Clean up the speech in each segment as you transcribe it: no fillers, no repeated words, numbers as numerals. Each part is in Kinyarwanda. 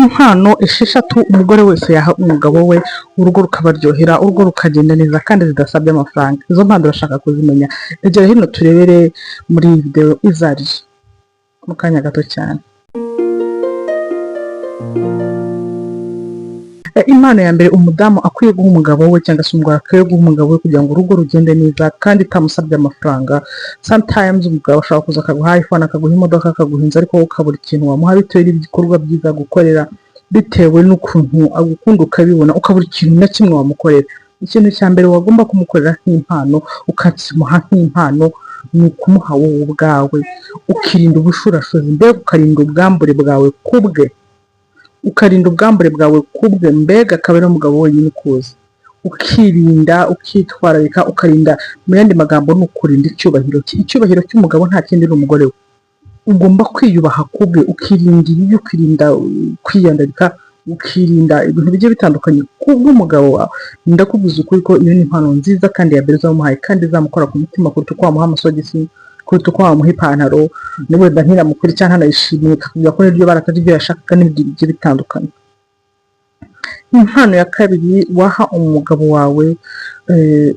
Impano 6 umugore wese yaha umugabo we, urugo rukabaryohera, urugo rukagenda neza kandi zidasabye amafaranga. Izo mpano urashaka kuzimenya? Egera hino turebere muri iyi videwo izo arizo mu kanya gato cyane. Impano ya mbere umudamu akwiye guha umugabo we, cyangwa se umugore akwiye guha umugabo we kugira ngo urugo rugende neza kandi itamusabye amafaranga. Sometimes umugabo ashobora kuza akaguha iPhone, akaguha imodoka, akaguha inzu, ariko wowe ukabura ikintu wamuha bitewe n'ibikorwa byiza agukorera, bitewe n'ukuntu agukunda ukabibona, ukabura ikintu na kimwe wamukorera. Ikintu cya mbere wagomba kumukorera nk'impano, ukakimuha nk'impano, ni ukumuha wowe ubwawe, ukirinda ubushurashuzi, mbega ukarinda ubwambure bwawe kubwe, ukarinda ubwambure bwawe kubwe, mbega akaba ari umugabo wenyine ukuzi. Ukirinda, ukitwararika, ukarinda, mu yandi magambo ni ukurinda icyubahiro cye. Icyubahiro cy'umugabo nta kindi ni umugore we. Ugomba kwiyubaha kubwe, ukirinda ibibi, ukirinda kwiyandarika, ukirinda ibintu bigiye bitandukanye kubw'umugabo wawe. Ndakubwiza ukuri ko iyo ni impano nziza kandi ya mbere uzamuhaye kandi izamukora ku mutima kuruta uko wamuha amasogisi, kuruta uko wamuha ipantaro, wenda ntiramukure cyangwa ntanayishimiye, akakubwira ko n'iryo bara atari ryo yashakaga n'ibindi bigiye bitandukanye. Impano ya kabiri waha umugabo wawe,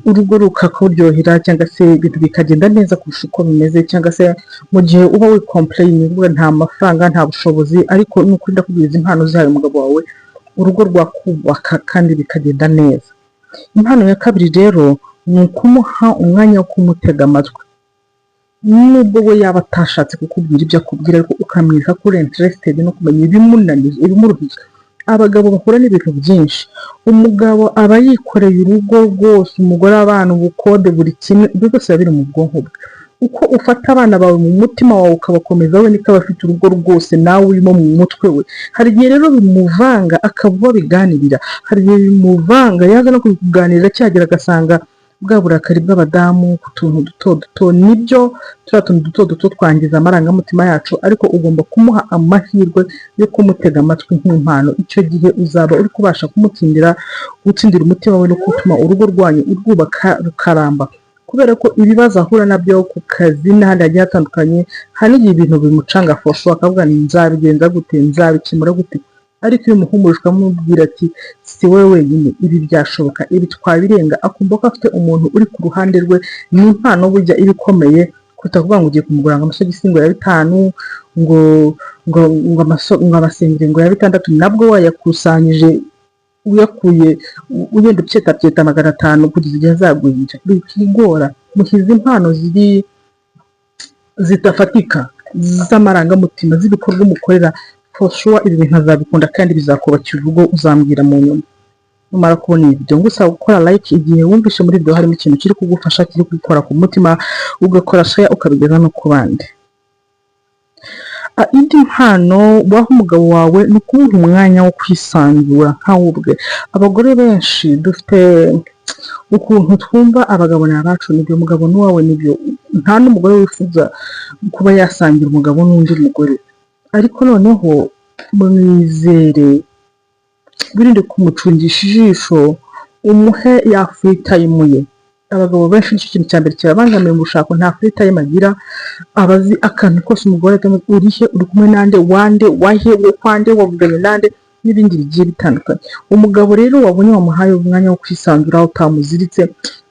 urugo rukakuryohera cyangwa se ibintu bikagenda neza kurusha uko bimeze, cyangwa se mu gihe uba wicomplaininga uvuga nta mafaranga, nta bushobozi, ariko nukuri ndakubwira, izi impano uzihaye umugabo wawe, urugo rwakubaka kandi bikagenda neza. Impano ya kabiri rero ni ukumuha umwanya wo kumutega amatwi. Nubwo we yaba atashatse kukubwira ibyo akubwira, ariko ukamwereka ko uri interested no kumenya ibimunaniza, ibimuruhije. Abagabo bahura n'ibintu byinshi. Umugabo aba yikoreye urugo rwose, umugore, abana, ubukode, buri kimwe, ibyo byose biba biri mu bwonko bwe. Uko ufata abana bawe mu mutima wawe ukabakomeza, we niko aba afite urugo rwose nawe urimo mu mutwe we. Hari igihe rero bimuvanga akaba uwo abiganirira, hari igihe bimuvanga yaza no kubikuganirira cyagera agasanga bwa burakari bw'abadamu ku tuntu duto duto. Nibyo, turiya tuntu duto duto twangiza amarangamutima yacu, ariko ugomba kumuha amahirwe yo kumutega amatwi nk'impano. Icyo gihe uzaba uri kubasha kumutsindira, gutsindira umutima we no gutuma urugo rwanyu urwubaka rukaramba, kubera ko ibibazo ahura nabyo ku kazi n'ahandi hagiye hatandukanye, hari n'igihe ibintu bimucanga fosho, akavuga ni nzabigenza gute, nzabikemura gute? Ariko iyo umuhumurije ukamubwira ati si wowe wenyine, ibi byashoboka, ibi twabirenga, akumva ko afite umuntu uri ku ruhande rwe. Ni impano burya iba ikomeye kuruta kuvuga ngo ugiye kumugura ngo amasogisi ngo ya 5, ngo amasengeri ngo ya 6, nabwo wayakusanyije uyakuye ugenda upyetapyeta 500 kugeza igihe azagwira. Bikigora muhize impano ziri zidafatika, z'amarangamutima, z'ibikorwa umukorera. For sure ibi bintu azabikunda kandi bizakubakira urugo, uzambwira mu nyuma. Numara kubona iyi video, ngusaba gukora like igihe wumvishe muri video harimo ikintu kiri kugufasha, kiri gukora ku mutima, ugakora share, ukabigeza no ku bandi. Indi mpano waha umugabo wawe ni ukumuha umwanya wo kwisanzura nkawe ubwe. Abagore benshi dufite ukuntu twumva abagabo ni abacu. Nibyo, umugabo ni uwawe, nibyo, nta n'umugore wifuza kuba yasangira umugabo n'undi mugore, ariko noneho mwizere, wirinde kumucungisha ijisho, umuhe ya free time ye. Abagabo benshi nicyo kintu cya mbere kibabangamiye mu rushako, nta free time agira. Aba azi akantu kose umugore atameze: urihe, uri kumwe nande, wande, wahe, wo kwande, wavuganye nande, n'ibindi bigiye bitandukanye. Umugabo rero wabonye wamuhaye umwanya wo kwisanzura, utamuziritse,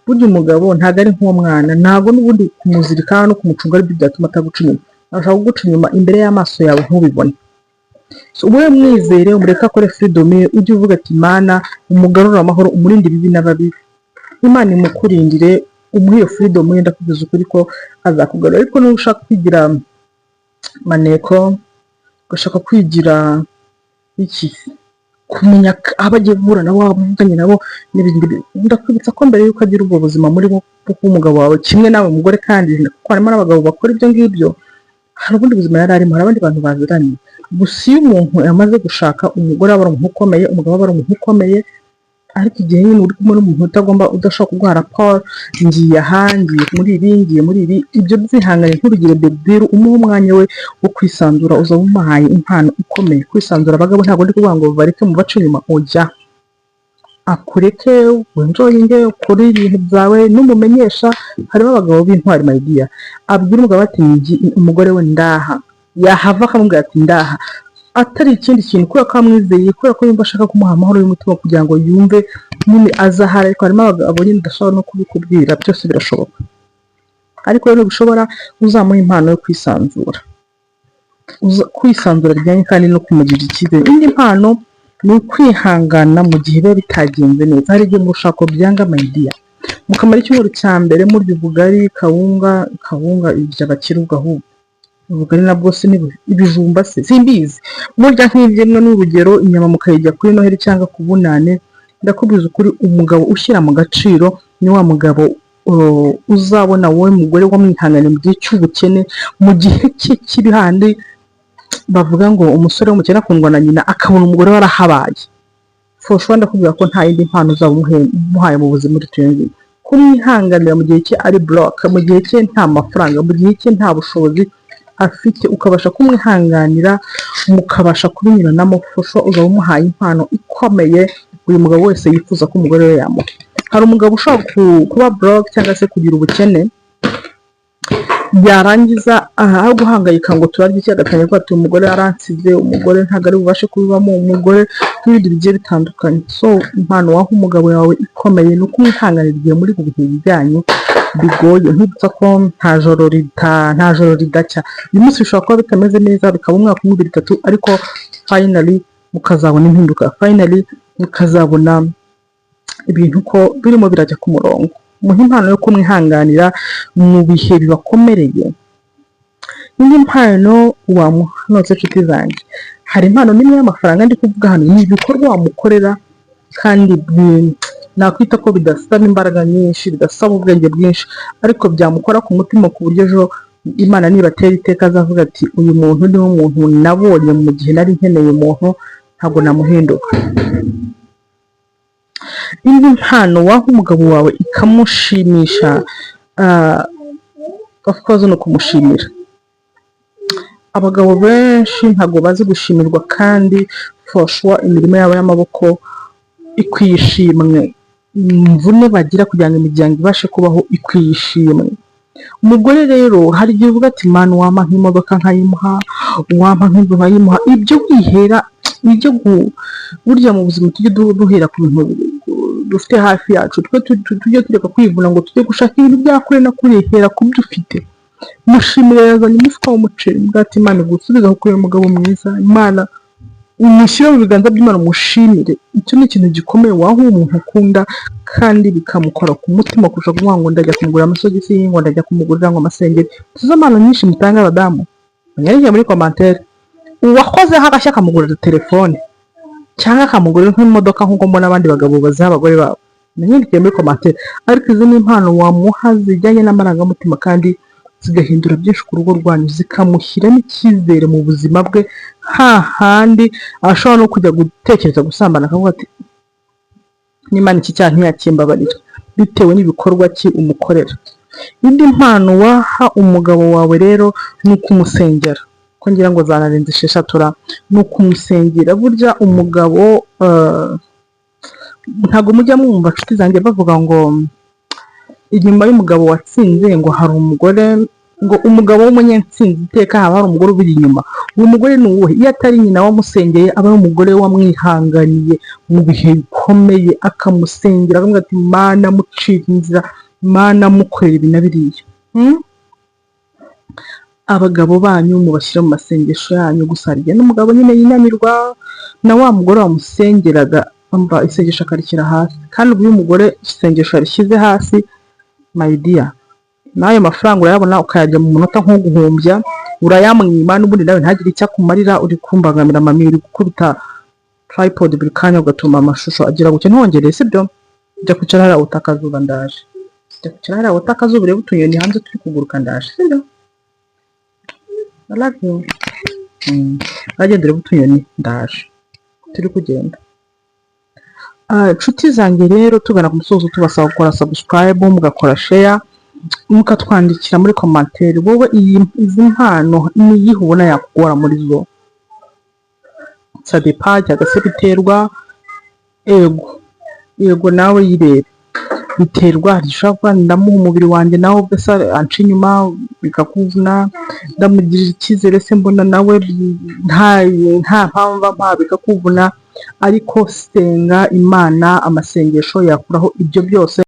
burya umugabo ntabwo ari nk'uwo mwana, ntabwo n'ubundi kumuzirika no kumucunga aribyo byatuma ataguca inyuma. Ashobora kuguca inyuma imbere y'amaso yawe ntubibone. So, wowe mwizere, umureke akore freedom ye, ujye uvuga ati Mana umugarure amahoro, umurinde ibibi n'ababi, Imana imukurindire, umuhe iyo freedom ye. Ndakubwiza ukuri ko azakugarura. Ariko niba ushaka kwigira maneko, ugashaka kwigira iki, kumenya abo agiye guhura nabo, wavuganye nabo n'ibindi, ndakwibutsa ko mbere y'uko agira ubwo buzima muri bwo bwo kuba umugabo wawe, kimwe nawe mugore kandi, kuko harimo n'abagabo bakora ibyo ngibyo, hari ubundi buzima yari arimo, hari abandi bantu baziranye. Gusa iyo umuntu yamaze gushaka umugore, aba ari umuntu ukomeye, umugabo aba ari umuntu ukomeye, ariko igihe nyine uri kumwe n'umuntu utagomba, udashobora kuguha raporo, ngiye aha, ngiye muri ibi, ngiye muri ibi, ibyo byihangane, ntubigire big deal. Umuhe umwanya we wo kwisanzura, uzaba umuhaye impano ikomeye. Kwisanzura, abagabo, ntabwo ndi kuvuga ngo bareke mu bace inyuma, ujya akureke wenjoyinge, ukore ibintu byawe numumenyesha. Harimo abagabo b'intwari, my dear, abwira umugabo ati umugore we ndaha, yahava akamubwira ati ndaha. Atari ikindi kintu, kubera ko amwizeye, kubera ko yumva ashaka kumuha amahoro y'umutima kugira ngo yumve nyine aza ahari. Ariko harimo abagabo nyine udashobora no kubikubwira, byose birashoboka. Ariko rero bishobora uzamuha impano yo kwisanzura. Kwisanzura bijyanye kandi no kumugirira icyizere. Indi mpano ni ukwihangana mu gihe biba bitagenze neza. Hari igihe mu rushako byanga, my dear, mukamara icyumweru cya mbere murya ubugari, kawunga, kawunga ibyo abakire ubwo, ahubwo ubugari nabwo se ibijumba se simbizi, murya nk'ibyemwe n'urugero, inyama mukayirya kuri Noheli cyangwa ku Bunane. Ndakubwiza ukuri, umugabo ushyira mu gaciro ni wa mugabo uzabona wowe mugore wamwihangane mu gihe cy'ubukene, mu gihe cye kibi, handi bavuga ngo umusore w'umukene akundwa na nyina, akabona umugore warahabaye. For sure, ndakubwira ko nta yindi mpano uzaba umuhaye mu buzima uretse iyo ngiyo: kumwihanganira mu gihe cye ari broke, mu gihe cye nta mafaranga, mu gihe cye nta bushobozi afite, ukabasha kumwihanganira mukabasha kubinyuranamo. For sure, uzaba umuhaye impano ikomeye buri mugabo wese yifuza ko umugore we yamuha. Hari umugabo ushobora kuba broke cyangwa se kugira ubukene, yarangiza aho guhangayika ngo turarye iki, agatangira kuvuga ati: "Umugore yaransize, umugore ntabwo ari bubashe kubibamo, umugore", n'ibindi bigiye bitandukanye. So impano waha umugabo wawe ikomeye ni ukumwihanganira igihe muri mu bihe byanyu bigoye. Nkwibutsa ko nta joro ridacya. Uyu munsi bishobora kuba bitameze neza, bikaba umwaka umwe, ibiri, itatu, ariko finally mukazabona impinduka, finally mukazabona ibintu ko birimo birajya ku murongo. Muhe impano yo kumwihanganira mu bihe bibakomereye. Indi mpano wamuha nose, inshuti zanjye, hari impano n'imwe y'amafaranga ndi kuvuga hano, ni ibikorwa wamukorera kandi nakwita ko bidasaba imbaraga nyinshi, bidasaba ubwenge bwinshi, ariko byamukora ku mutima ku buryo ejo Imana nibatera iteka azavuga ati: "Uyu muntu niwe muntu nabonye mu gihe nari nkeneye umuntu, ntabwo namuhinduka." Indi mpano waha umugabo wawe ikamushimisha, of course, ni ukumushimira. Abagabo benshi ntabwo bazi gushimirwa, kandi for sure imirimo yabo y'amaboko ikwiye ishimwe, imvune bagira kugira ngo imiryango ibashe kubaho ikwiye ishimwe. Umugore rero hari igihe uvuga ati: "Manu, wampa nk'imodoka nkayimuha, wampa nk'inzu nkayimuha." Ibyo wihera ibyo burya mu buzima tujye duhera ku bintu dufite hafi yacu. Twe tujye tureka kwivuna ngo tujye gushaka ibintu bya kure na kure. Hera ku byo ufite. Mushimire yazanye umufuka w'umuceri, mbwa ati: "Imana igusubize kuko uri umugabo mwiza." Imana umushyire mu biganza by'Imana, umushimire. Icyo ni ikintu gikomeye waha umuntu ukunda kandi bikamukora ku mutima kurusha kuvuga ngo ndajya kumugurira amasogisi, ngo ndajya kumugurira ngo amasengeri. Tuzi impano nyinshi mutanga abadamu, munyandike muri commentaire uwakozeho agashya akamugurira telefone cyangwa akamugurira nk'imodoka nk'uko mbona abandi bagabo baziha abagore babo. Munyandike muri commentaire. Ariko izi ni impano wamuha zijyanye n'amarangamutima kandi zigahindura byinshi ku rugo rwanyu, zikamushyiramo icyizere mu buzima bwe, hahandi ashobora no kujya gutekereza gusambana akavuga ati: "N'Imana iki cyaha ntiyakimbabarira", bitewe n'ibikorwa ki umukorera. Indi mpano waha umugabo wawe rero ni ukumusengera. Ko ngira ngo zanarenze esheshatu ra? Ni ukumusengera. Burya umugabo, ntabwo mujya mwumva, nshuti zanjye, bavuga ngo inyuma y'umugabo watsinze ngo hari umugore, ngo umugabo w'umunyantsinzi iteka haba hari umugore ubiri inyuma? Uwo mugore ni uwuhe? Iyo atari nyina wamusengeye, aba ari umugore wamwihanganiye mu bihe bikomeye, akamusengera, akamubwira ati: "Mana mucira inzira, Mana mukorera ibi na biriya." Abagabo banyu mubashyire mu masengesho yanyu. Gusa hari igihe n'umugabo nyine yinanirwa, na wa mugore wamusengeraga umva isengesho akarishyira hasi. Kandi ubu iyo umugore isengesho yarishyize hasi, my dear, n'ayo mafaranga urayabona ukayarya mu munota nko guhumbya, urayamwima n'ubundi nawe ntagire icyo akumarira. Uri kumbangamira mami, uri gukubita tripod buri kanya ugatuma amashusho agira gutya. Ntiwongere, sibyo? Jya kwicara hariya wota akazuba, ndaje. Jya kwicara hariya wota akazuba, urebe utunyoni hanze turi kuguruka, ndaje, sibyo? I love you. Uragenda urebe utunyoni, ndaje, turi kugenda. Inshuti zanjye rero, tugana ku musozo, tubasaba gukora subscribe, mugakora share, mukatwandikira muri commentaire. Wowe izi mpano ni iyihe ubona yakugora muri zo? Ça dépend cyangwa se biterwa. Ego yego, nawe yirebe. Biterwa, hari igihe ushobora kuvuga ngo ndamuha umubiri wanjye, nawe ubwe se anca inyuma, bikakuvuna. Ndamugirira icyizere se, mbona nawe nta mpamvu ampa, bikakuvuna. Ariko senga Imana, amasengesho yakuraho ibyo byose.